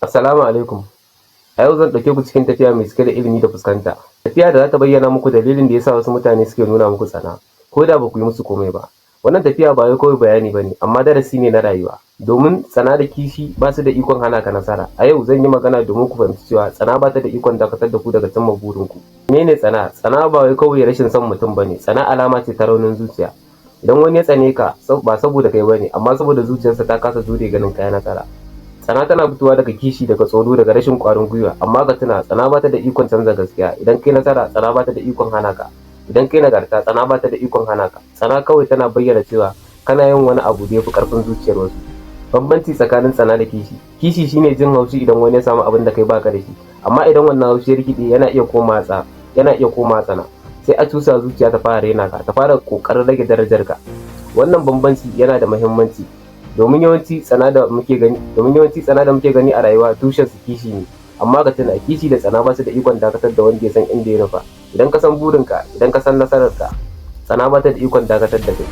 Assalamu alaikum. A yau zan ɗauke ku cikin tafiya mai cike da ilimi da fuskanta. Tafiya da za ta bayyana muku dalilin da ya sa wasu mutane suke nuna muku tsana, ko da ba ku yi musu komai ba. Wannan tafiya ba wai kawai bayani ba ne, amma darasi ne na rayuwa. Domin tsana da kishi ba su da ikon hana ka nasara. A yau zan yi magana domin ku fahimci cewa tsana ba ta da ikon dakatar da ku daga cimma burinku. Mene ne tsana? Tsana ba wai kawai rashin son mutum ba ne, tsana alama ce ta raunin zuciya. Idan wani ya tsane ka, ba saboda kai ba ne, amma saboda zuciyarsa ta kasa jure ganin ka yi nasara. Tsana tana fitowa daga kishi, daga tsoro, daga rashin ƙwarin gwiwa, amma ka tuna, tsana ba ta da ikon canza gaskiya. Idan kai nasara, tsana ba ta da ikon hana ka. Idan kai nagarta, tsana ba ta da ikon hana ka. Tsana kawai tana bayyana cewa kana yin wani abu da ya fi ƙarfin zuciyar wasu. Bambanci tsakanin tsana da kishi: kishi shine jin haushi idan wani ya samu abin da kai baka da shi, amma idan wannan haushi ya rikide, yana iya komawa tsana. Sai a cusa zuciya ta fara raina ka, ta fara ƙoƙarin rage darajar ka. Wannan bambanci yana da muhimmanci, domin yawanci tsana da muke gani a rayuwa, tushen su kishi ne. Amma ka tuna, kishi da tsana ba su da ikon dakatar da wanda ya san inda ya nufa. Idan ka san burinka, idan ka san nasararka, tsana ba ta da ikon dakatar da kai.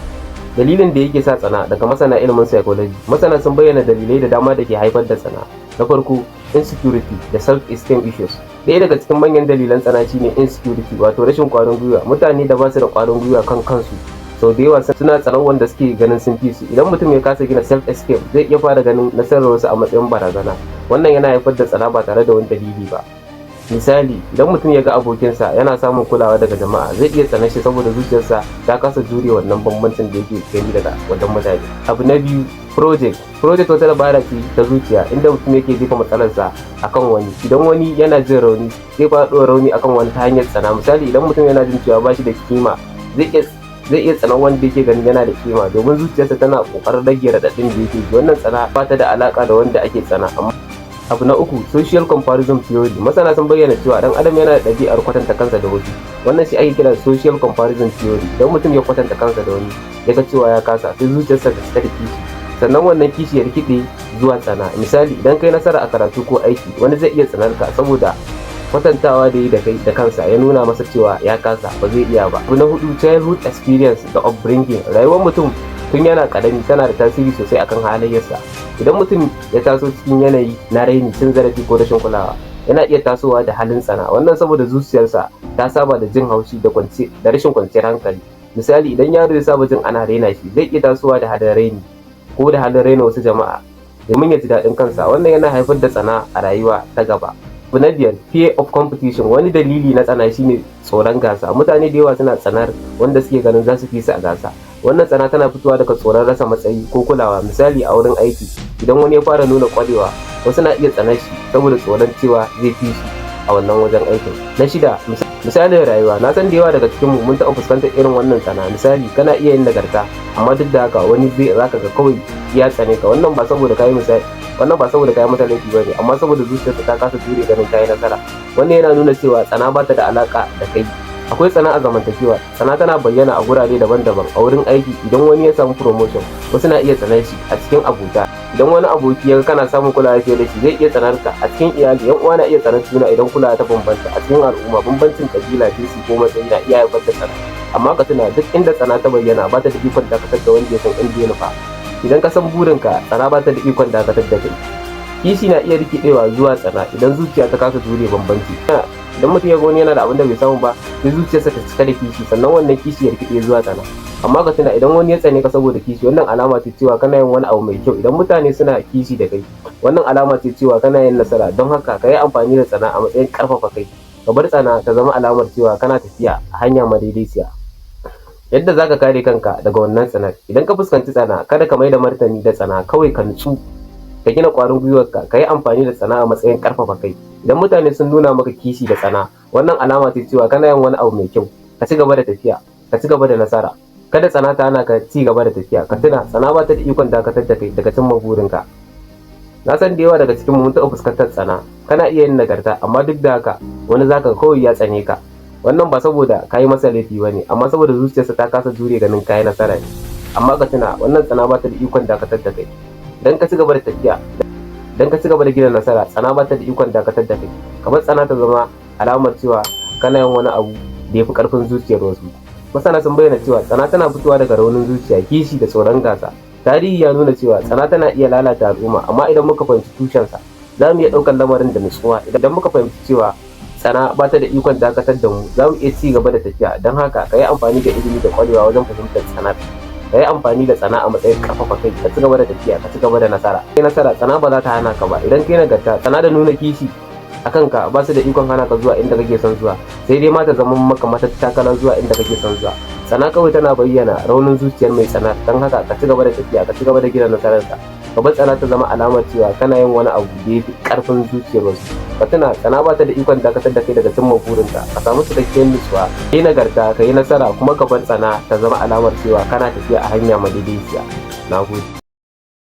Dalilin da yake sa tsana daga masana ilimin psychology: masana sun bayyana dalilai da dama da ke haifar da tsana. Na farko, insecurity da self esteem issues. Ɗaya daga cikin manyan dalilan tsana shine insecurity, wato rashin ƙwarin gwiwa. Mutane da ba su da ƙwarin gwiwa kan kansu sau da yawa suna tsanar wanda suke ganin sun fi su. Idan mutum ya kasa gina self esteem, zai iya fara ganin nasarar wasu a matsayin barazana. Wannan yana haifar da tsana ba tare da wani dalili ba. Misali, idan mutum ya ga abokinsa yana samun kulawa daga jama'a, zai iya tsanar shi saboda zuciyarsa ta kasa jure wannan bambancin da yake gani daga wajen mutane. Abu na biyu, project. Project wata dabara ce ta zuciya inda mutum yake jefa matsalarsa akan wani. Idan wani yana jin rauni, zai fara ɗora rauni akan wani ta hanyar tsana. Misali, idan mutum yana jin cewa ba shi da kima, zai iya tsanan wanda yake ganin yana da kima, domin zuciyarsa tana kokarin rage raɗaɗin da yake ji. Wannan tsana ba ta da alaka da wanda ake tsana. Amma abu na uku, social comparison theory. Masana sun bayyana cewa dan adam yana da ɗabi'ar kwatanta kansa da wasu. Wannan shi ake kira social comparison theory. Idan mutum ya kwatanta kansa da wani, ya ga cewa ya kasa, sai zuciyarsa ta cika da kishi, sannan wannan kishi ya rikide zuwa tsana. Misali, idan kai nasara a karatu ko aiki, wani zai iya tsanar ka saboda kwatantawa da yi da kai da kansa ya nuna masa cewa ya kasa, ba zai iya ba. Abu na hudu, childhood experience da upbringing. Rayuwar mutum tun yana karami tana da tasiri sosai akan halayyarsa. Idan mutum ya taso cikin yanayi na raini, cin zarafi ko rashin kulawa, yana iya tasowa da halin tsana. Wannan saboda zuciyarsa ta saba da jin haushi da rashin kwanciyar hankali. Misali, idan yaro ya saba jin ana raina shi, zai iya tasowa da halin raini ko da halin raina wasu jama'a domin ya ji daɗin kansa. Wannan yana haifar da tsana a rayuwa ta gaba. Abu na biyar, fear of competition. Wani dalili na tsana shine tsoron gasa. Mutane da yawa suna tsanar wanda suke ganin za su fi su a gasa. Wannan tsana tana fitowa daga tsoron rasa matsayi ko kulawa. Misali, a wurin aiki, idan wani ya fara nuna kwarewa, wasu na iya tsanar shi saboda tsoron cewa zai fi shi a wannan wajen aikin. Na shida, misalin rayuwa. Na san da yawa daga cikin mu mun taɓa fuskantar irin wannan tsana. Misali, kana iya yin nagarta, amma duk da haka wani zai zaka ga kawai ya tsane ka. Wannan ba saboda kayi masa laifi bane, amma saboda zuciyarsa ta kasa jure ganin kayi nasara. Wannan yana nuna cewa tsana ba ta da alaka da kai. Akwai tsana a zamantakewa. Tsana tana bayyana a gurare daban-daban. A wurin aiki, idan wani ya samu promotion, wasu na iya tsanar shi. A cikin abota, idan wani aboki ya ga kana samun kulawa fiye da shi, zai iya tsanar ka. A cikin iyali, yan uwa na iya tsanar juna idan kulawa ta bambanta. A cikin al'umma, bambancin kabila, jinsi ko matsayi na iya haifar da tsana. Amma ka tuna, duk inda tsana ta bayyana, ba ta da ikon dakatar da wanda ya san inda ya nufa. Idan ka san burinka, tsana ba ta da ikon dakatar da kai. Kishi na iya rikidewa zuwa tsana idan zuciya ta kasa jure bambanci. Idan mutum ya ga wani yana da abin da bai samu ba, sai zuciyarsa ta cika da kishi, sannan wannan kishi ya rikide zuwa tsana. Amma ka tuna, idan wani ya tsane ka saboda kishi, wannan alama ce cewa kana yin wani abu mai kyau. Idan mutane suna kishi da kai, wannan alama ce cewa kana yin nasara. Don haka ka yi amfani da tsana a matsayin karfafa kai. Ka bar tsana ta zama alamar cewa kana tafiya a hanya madaidaiciya. Yadda za ka kare kanka daga wannan tsanar: idan ka fuskanci tsana, kada ka mai da martani da tsana. Kawai ka nutsu, ka gina ƙwarin gwiwarka, ka yi amfani da tsana a matsayin karfafa kai. Idan mutane sun nuna maka kishi da tsana, wannan alama ce cewa kana yin wani abu mai kyau. Ka ci gaba da tafiya, ka ci gaba da nasara. Kada tsana ta hana ka ci gaba da tafiya. Ka tuna, tsana ba ta da ikon dakatar da kai daga cimma burinka. Na san da yawa daga cikin mu mun taɓa fuskantar tsana. Kana iya yin nagarta, amma duk da haka wani zaka kawai ya tsane ka. Wannan ba saboda ka yi masa laifi ba ne, amma saboda zuciyarsa ta kasa jure ganin ka yi nasara ne. Amma ka tuna, wannan tsana ba ta da ikon dakatar da kai. Dan ka ci gaba da tafiya, dan ka ci gaba da gina nasara, tsana ba ta da ikon dakatar da kai. Kamar tsana ta zama alamar cewa kana yin wani abu da ya fi karfin zuciyar wasu. Masana sun bayyana cewa tsana tana fitowa daga raunin zuciya, kishi da tsoron gasa. Tarihi ya nuna cewa tsana tana iya lalata al'umma, amma idan muka fahimci tushensa, Za mu iya ɗaukar lamarin da nutsuwa. Idan muka fahimci cewa tsana ba ta da ikon dakatar da mu, za mu iya ci gaba da tafiya. Don haka ka yi amfani da ilimi da ƙwarewa wajen fahimtar tsanar. Ka yi amfani da tsana a matsayin karfafa kai, ka ci gaba da tafiya, ka ci gaba da nasara. Kai nasara, tsana ba za ta hana ka ba. Idan kai nagarta, tsana da nuna kishi a kanka ba su da ikon hana ka zuwa inda kake son zuwa, sai dai ma ta zama maka matattakala zuwa inda kake son zuwa. Tsana kawai tana bayyana raunin zuciyar mai tsana. Don haka ka ci gaba da tafiya, ka ci gaba da gina nasararka. Ka bar tsana ta zama alamar cewa kana yin wani abu da ya fi karfin zuciyar wasu. Ka tuna, tsana ba ta da ikon dakatar da kai daga cimma burinka. Ka samu cikakkiyar nutsuwa, ka yi nagarta, ka yi nasara, kuma ka bar tsana ta zama alamar cewa kana tafiya a hanya madaidaiciya. Na gode.